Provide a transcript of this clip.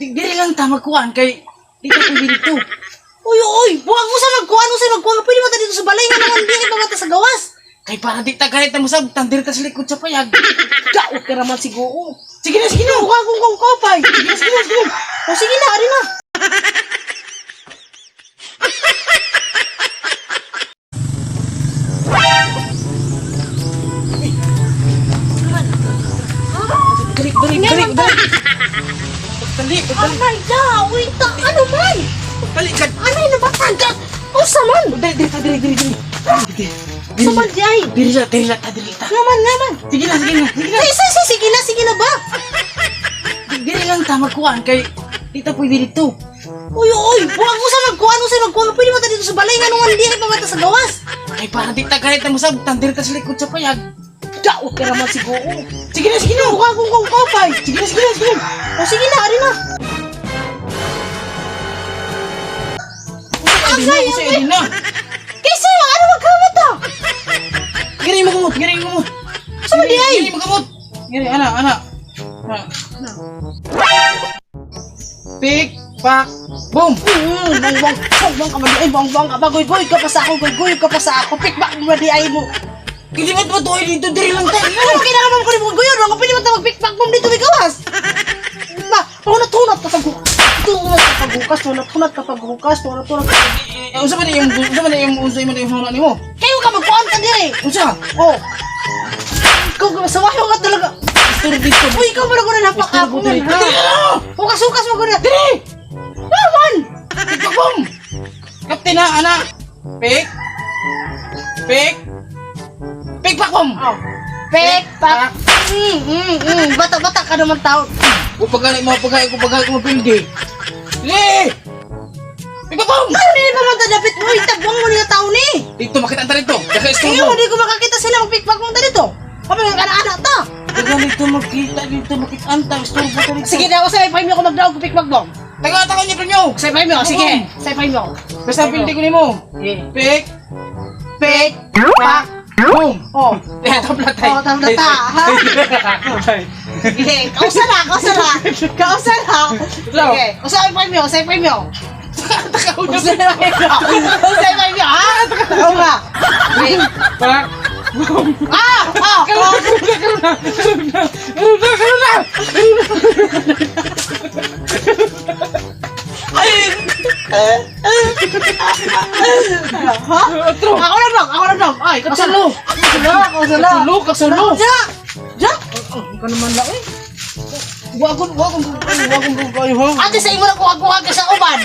Diri lang ta magkuan kay dito pwede dito. Uy, uy, buwag mo sa magkuan, mo sa magkuan. Pwede mo ta dito sa balay nga naman di pa mata sa gawas. Kay para di ta ganit na musabtan diri ta sa likod sa payag. Daot ka naman siguro. Sige na, sige na. Mukha kong kong kopay. Sige na, sige na, sige na. O sige na, ari na. Dali, dali, dali, dali. Pagtali, pagtali. Aray da, uy ta, ano man? Pagtali ka. Anay na ba taga? Usa man? Dali, dali, dali, dali, dali. Dali, Usa man di ay. Diri la, diri la, ta, diri ta. Ngaman, ngaman. Sige na, sige na, sige na. Ay, sige na, sige na ba? Diri lang ta magkuan kay dito pwede dito. Uy, uy, buwag mo sa magkuan, mo sa magkuan. Pwede mo ta dito sa balay nga naman di pa mata sa gawas. Kay para di ta ganit na musabtan diri ta sa likod sa payag. Daot ka naman siguro. Sige na, sige na. Mukha kong kong kopay. Sige na, sige na, sige na. O sige na, ari na. Usa na, usa na. Kaysa, ano magkamot ta? Giri mo gamot, giri mo gamot. Sa man di ay? Giri mo gamot. Giri ana, ana. Ana. Pick, pack, boom. Bang bang, bang bang ka man di ay, bang bang ka ba? Goy goy ka pa sa ako, goy goy ka pa sa ako. Pick back mo di ay mo. Hindi mo matuoy dito, diri lang tayo. Ano ba kailangan mo ko ni goy? Ano pwede mo ta mag pick back mo dito may gawas? Ba, tunat kapag tunat kapag hukas, tunat tunat kapag hukas, tunat tunat. Eh, unsa man yung unsa man yung unsa man yung huna nimo? Kayo ka magkuan ka dire. Unsa? Oh. Ikaw ka sawayo ka talaga. Istorbo dito. Uy, ikaw mo na ko na napaka Istorbo diri. ha? Hukas hukas mo ko na. Diri! Naman! Pick, pack, boom. Kapten na, ana. Pick. Pick. Pick, pack, boom. Oh. Pick pack. Bata-bata ka naman tao. O pagani mo, pagani ko, pagani ko mapildi. Dili! Pick, pack, boom. Ano nila pa man ta dapat mo itabong mo nila tao ni? Dito makita ang dito. Daka Kayo, istorbo. hindi ko makakita sila magpikpak mong dito. Kami nga anak ta. Taga dito magkita dito makita anta istorbo ta dito. Sige na ako sa ipay mo ako magdaog ko pikpak mo. Taga taga niyo premyo. Sa ipay mo, sige. Sa ipay mo. Basta pildi ko nimo. Sige. Pick, Pick, pak, boom. oh. Eh, tabla tayo. Oh, tabla ta, ha? Sige, kausa na, kausa na. Kausa na. Sige, usa ipay mo, sa ipay mo. Usa ipay mo. Usa ipay mo, ha? Oo nga. Pick. Pak, boom. Ah! Ah! Karoon na, karoon na, karoon na, karoon na, karoon na. Ha? Otro. Ako na dong, ako na dong. Ay, Kasalo. Kasalo, kasalo. Kasalo, kasalo. Ja! Ja! Ka naman lang eh. Wa ko, wa ko, wa ko kayo ha. Ate sa imo na kuha-kuha ka sa uban.